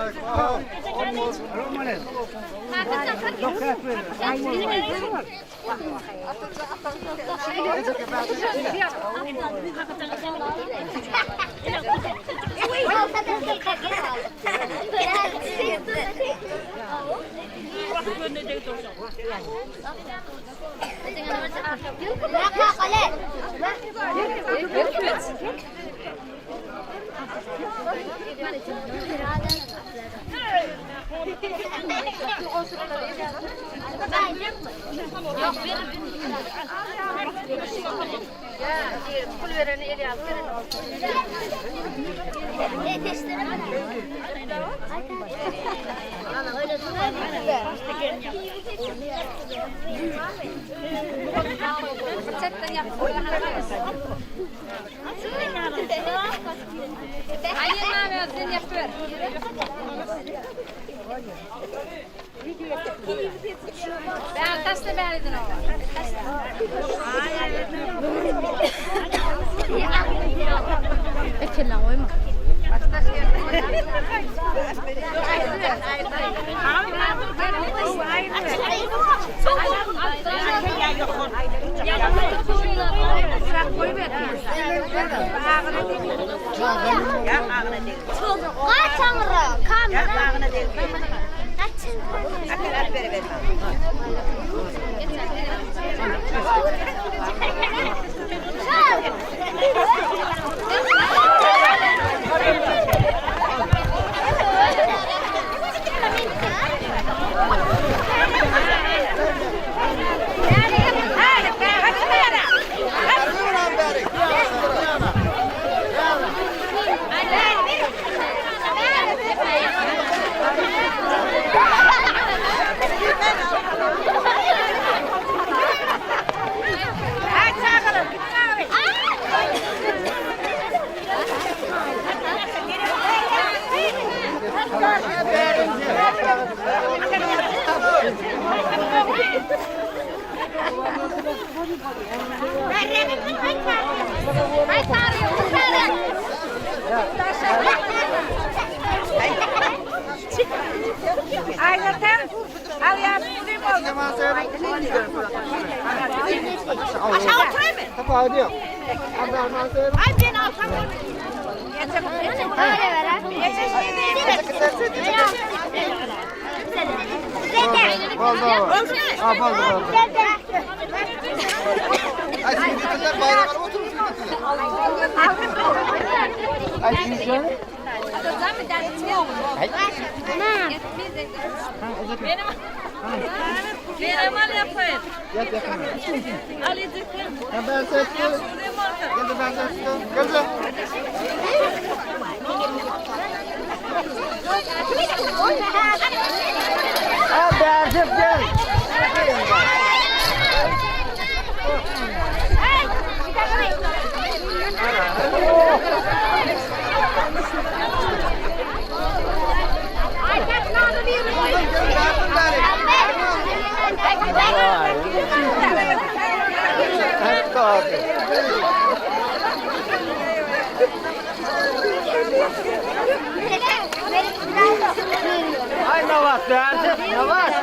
Pul bereni eli alyp beren Aşağı oturayım mı? Ay ben alsam Benim al yapayım. Al Ay Navas derdi. Navas.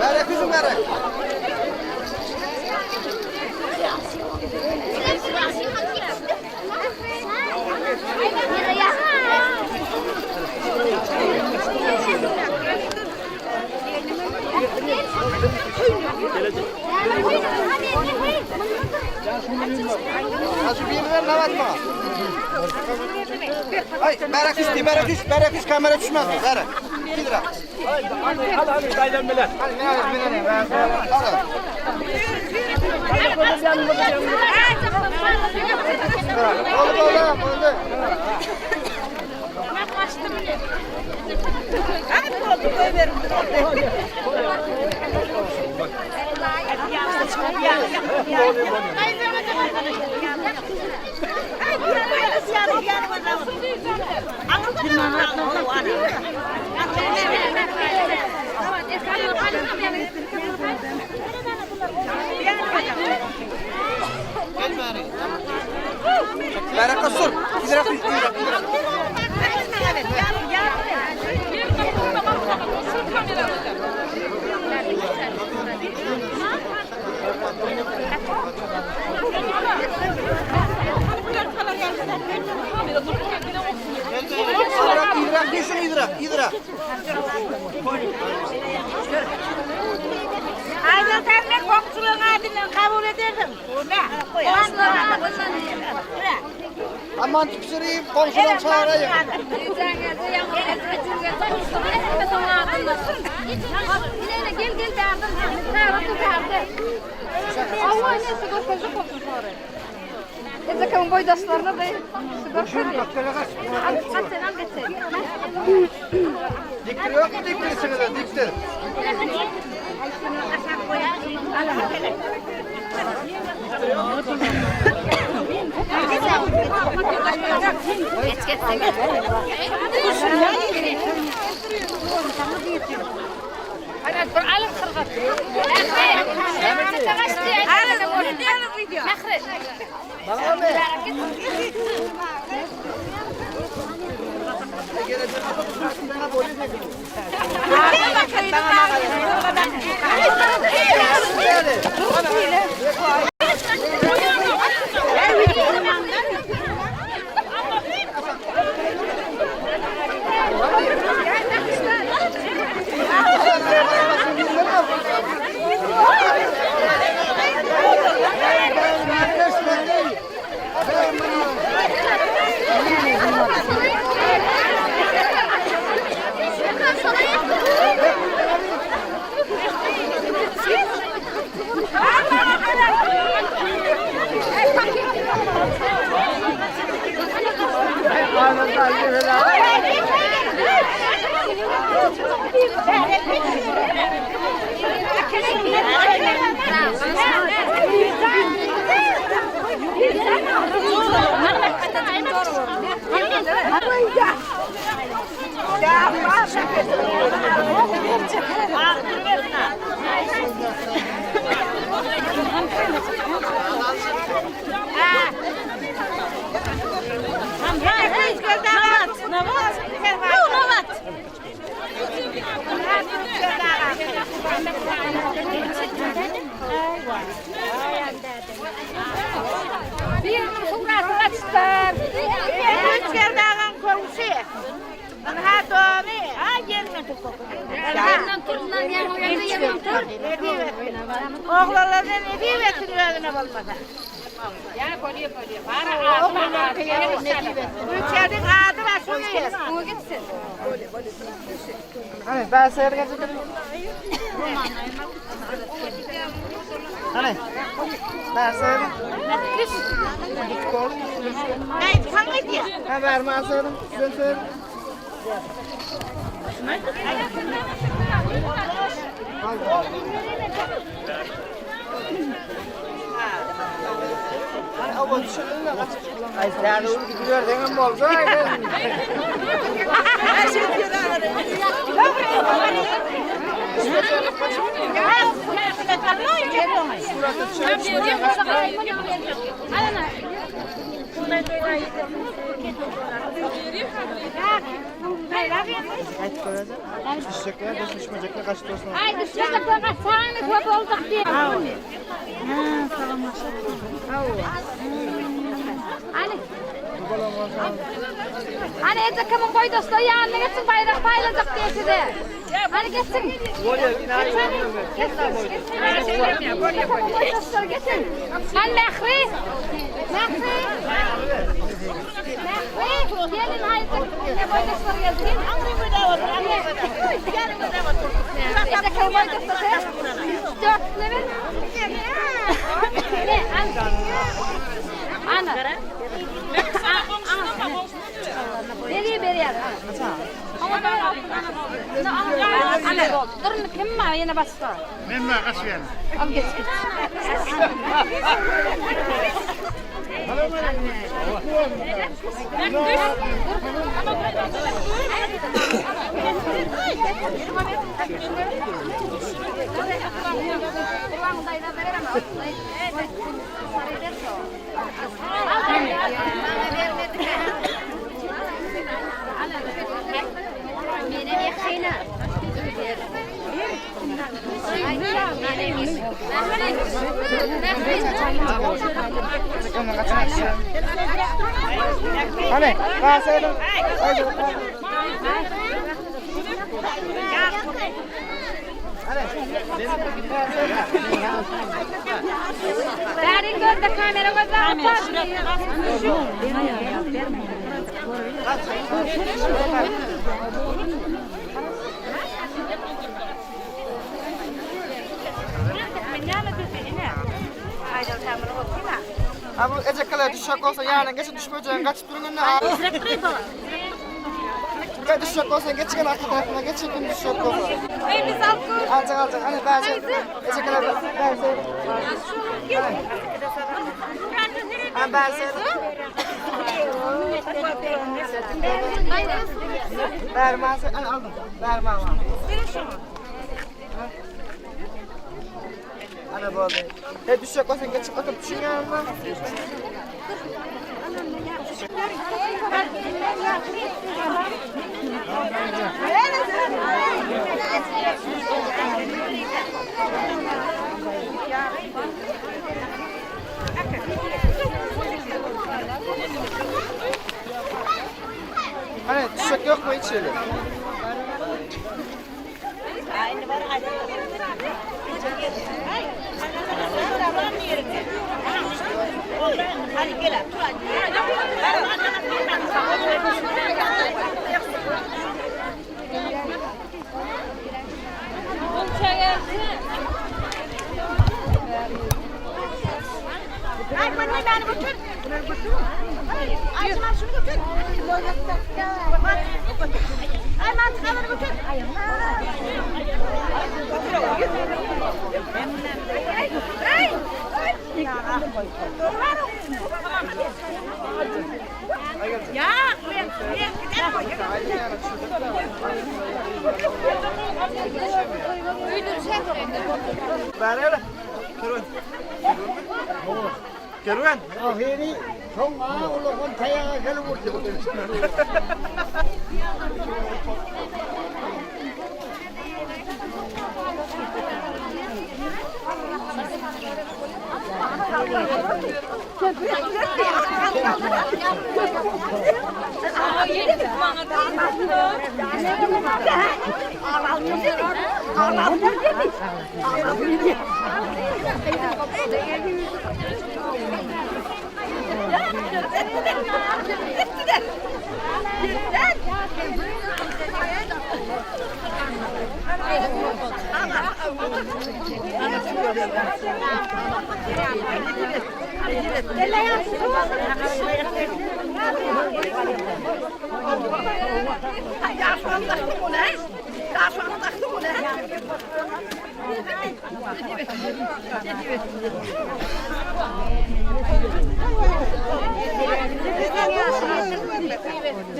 Merek üzüm merek. Şu birini ver Navat bana. Ay merak üstü, merak üst, merak üst kamera düşmez. Merak. 2 lira. Hadi hadi dayıdan bile. Hadi ne alayım, ne alayım. Al. Oldu oldu oldu. Merak asur. 2 lira 2 lira. İdrak, düşün idrak, idrak. Aydın sen ne komşuluğun adından kabul ederdim. Aman pişireyim, komşudan çağırayım. Gel gel derdim. Allah neyse gösterecek olsun sonra. Ezekamın boydaşlarına da Al sen al getir. Diktir yok mu diktirsiniz de diktir. Aman Biriniň suraty gaçypdyr. Güýçgeldi agaň köwşi. Ynha dony. Ha ýerinden tur. Ýerinden tur, ýerinden tur. Oglanlardan nesip etsin özüne bolmasa. Ýa bolýa bolýa. Güýçgeldiň ady bar şo geýer. Oňa gitsin. Hany, ben seýr geçip. Hany. Ben seýr. Aý, saňa diýýär. Ha, berme seýr. Sen seýr. Ay sen uğur gidiverseňem bolsa. Aýt göreze. Düşjekler, düşmejekler gaçyp dursun. Aý düşmejekler gaçsaňyz köp boljak diýip. Ha, salamlaşyp. Hany. Hany eje kimiň boýdaşlary ýanyna geçiň baýrak paýlajak diýe size. Hany geçiň. Boýdaşlary geçiň. Hany Mähri. Mähri. Mähri. Gelin haýsy boýdaşlar geldi. Eje kimiň boýdaşlary? Dörtlüne ber. Ne, Ana. Beri berýär. Ana. Durun kim bar ýene başga? Men bar gaç ýene. Al geç geç. Hany, ben seýr. Bäri gözde kamera gözde Ha bu ejekler düşjek bolsa ýanyň geçip düşmejegin gaçyp duruň indi. Gel düşjek bolsa geçgen arka tarapyna geçin kim düşjek bolsa. Alçak alçak hani ben şey ejekler ben şey. Ha ben şey. Berma sen hani aldım. Berma var. Ana boldy. He düşjek bolsaň geçip oturyp düşüň ýanyna. Hany düşjek ýokmy hiç hili? Bäri Kerwen. Kerwen. Ahyry soň a ulakan taýaga gelip urdy.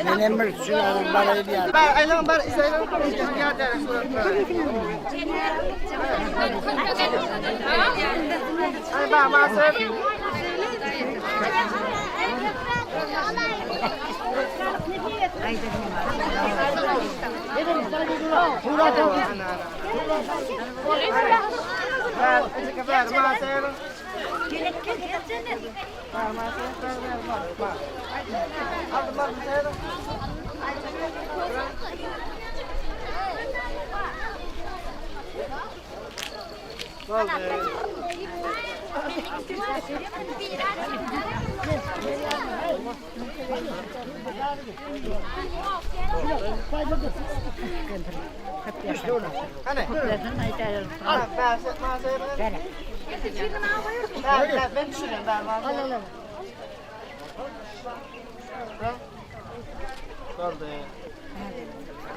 Menem bir şular bar edýär. Bar, aýlan bar, isleýän ýa derek suratlar. Ay ba ma sen.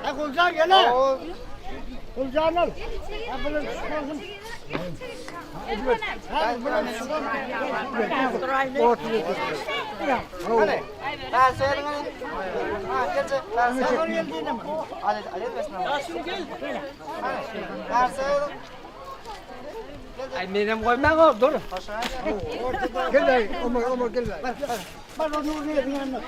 Ha Gulcan gel ha. Gulcan al. Ha bunu çıkarsın. Ha bunu Ay menem goýmaň o dur. Gel dayı, Ömer, Ömer gel dayı. Bak onu oraya bir yanına.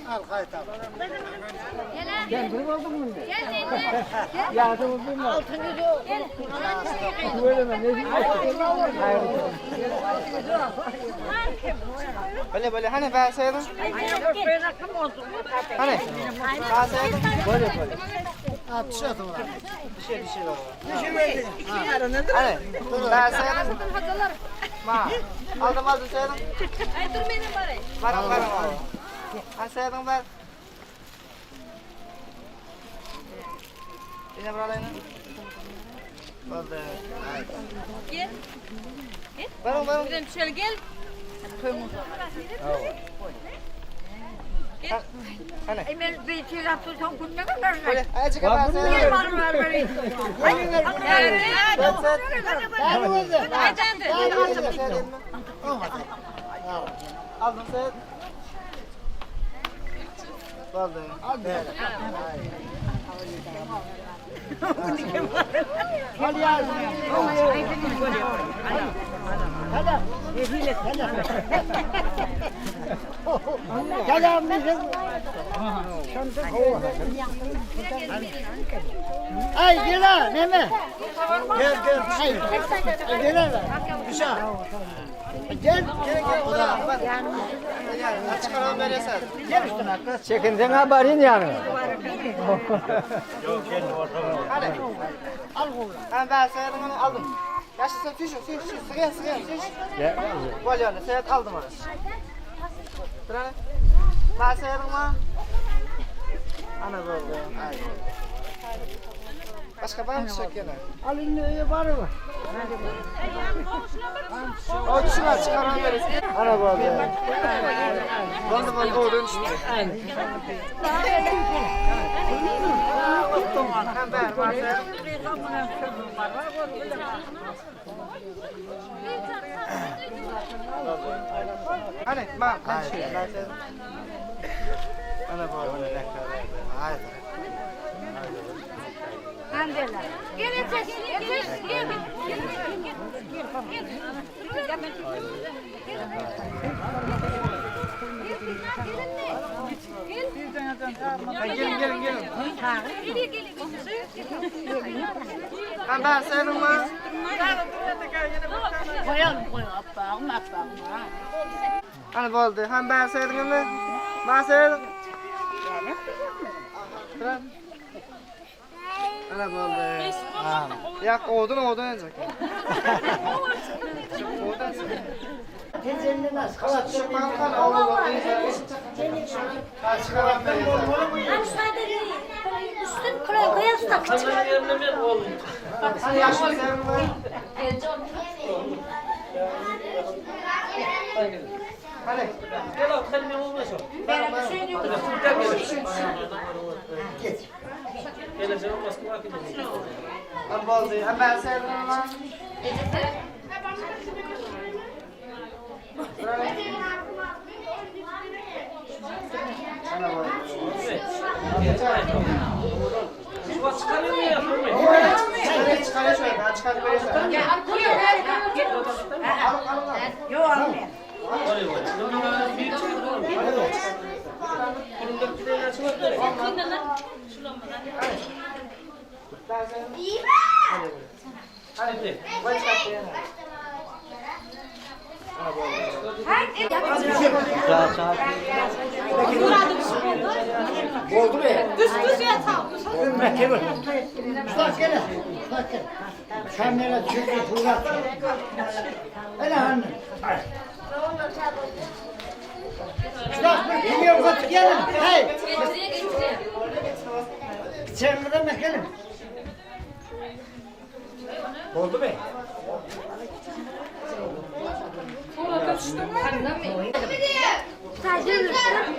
Al kayıt al. Gel bir oldun mu? Yardım oldun mu? Böyle mi? Ne Böyle böyle hani ben sayalım. Hani ben sayalım. Böyle böyle. Ha bir şey atın. Bir şey bir şey var. Hani ben sayalım. Ma. Aldım aldım sayalım. Ay dur benim barayım. Varım varım varım. Ha sayalım var. Yine buralarını. Oldu. Gel. Gel. Varım varım. Gidelim şöyle gel. Gel. Hani. Ay ben bir şey yaptım son gününe Böyle azıcık ben sayalım. Var var var. Aldım sen. Oldu. Al ya. Gel abi. Ay gel ha Mehmet. Gel gel. Ay, gel ha. Gel. Gel Gel gel o da. Bak. Yani çıkaralım böyle sen. Gel üstüne. Çekinden ha barın yani. Hadi. Al bunu. Ha ben sayalım onu aldım. Ya şu sen tüş tüş tüş sıkı sıkı tüş. Gol yani sayat aldım onu. Dur hani. Ben sayalım mı? Ana oldu. Başka var mı çek gene? Al indi var mı? O çıkar çıkaran veririz. Ana oldu. Oldu oldu oldu şimdi. Ha ben ben sayalım. Hani ma ben şey ben sayalım. Ana boldy. Aý. Gel Ejeş, Ejeş, gel. Gelin gelin gelin. Ha ben senin mi? Koyalım koyalım appagym appagym. Ana boldy. Han ben senin mi? Ben senin. Ana boldy. Ya odun odun edecek. Üstün kulay koyarız da küçük. Han boldy. Han ben senin mi? Oldu mu? Düz düz yatağı. Usta gel. Usta gel. Sen nereye çıktın? Fırlat. Hele hanım. Usta bir geliyor kaç gelin. Hey. Getiriye getiriye. Sen de gelin. Oldu mu?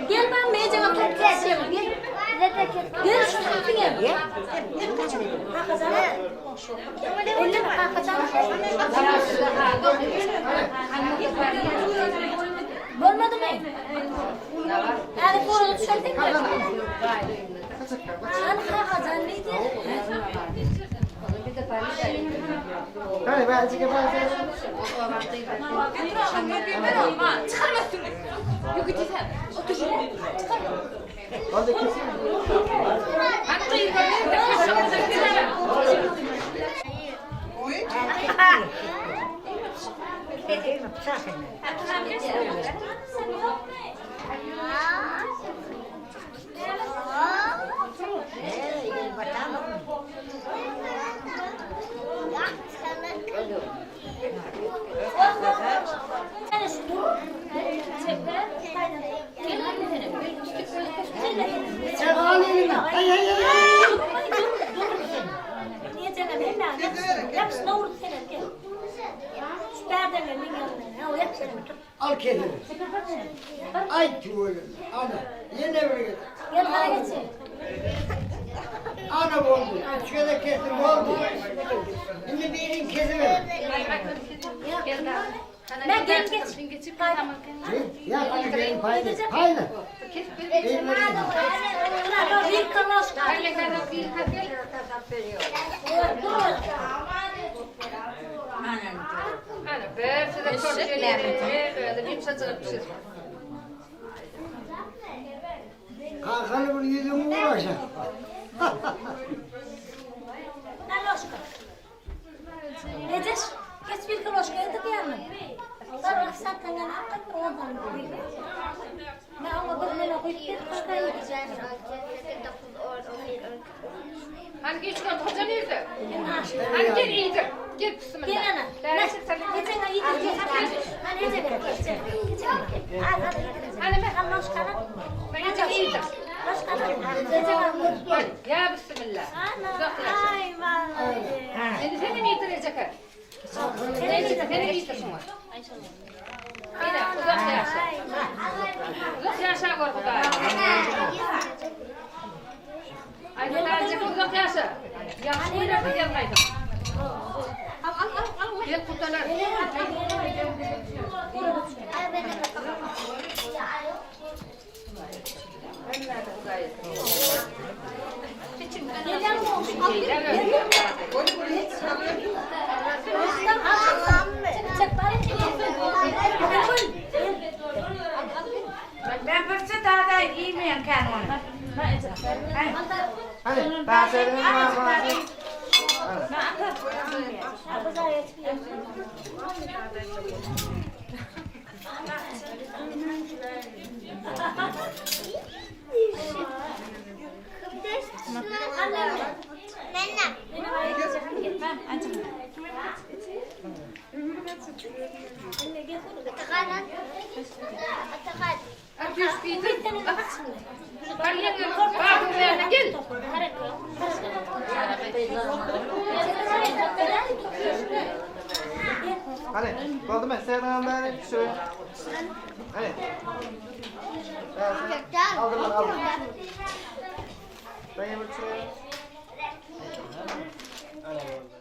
Gel ben meycana top keseyim. Gel. Gel şu tüpüne. Gel. Elin hakikaten. Bolmadı mı? Yani koronu düşerdin mi? Sen hakikaten neydi? Hadi ben çıkıp ben Çıkarma üstünü. Yok ötesi. Otur şuraya. Çıkarma. Oldu kesin. Sen al elini. Hey hey hey. Niye canım hemen yapsın ne vurdu sen gel. Süper de benim yanına. O yapsın. Al kendini. Ay tüvölüm. Ana. Yine bir git. Gel bana geçin. Ana oldu. Üç kere kesim oldu. Şimdi birini kesiver. Ben gel geç. Ya hani benim payla. Payla. Bir kaloş. Kalkanı bunu yüzümü uğraşa. Kaloşka. Eceş, geç bir kaloşka edip yanına. Ben sen kangan hakkı oradan. Ben ona bir lira koyup bir kaloşka yiyeceğim. Hani geç kan hoca nerede? Hani gel iyidir. Gel bismillah. Gel ana. Ecene iyidir gel. Hani Ecene gel. Hani ben Kaloşka. Ben gel iyidir. Kaloşka. Ya bismillah. Uzak yaşa. Ay vallahi. Seni seni mi yitirecek ha? Seni seni mi yitirsin o? Yine uzak yaşa. Uzak yaşa gör Hudaý. Ay Hudaýjyk uzak yaşa. Ýagşy günlerde gel gaýdyp. Al al al al. Gel kurtalar. Ben birçe daha da iýmeýän kän ony. Hany, bäşeriňiz bar, Hany, boldumy? Serediň bäri, düşüriň. Hany. Aldym, aldım. Ben bir çörek.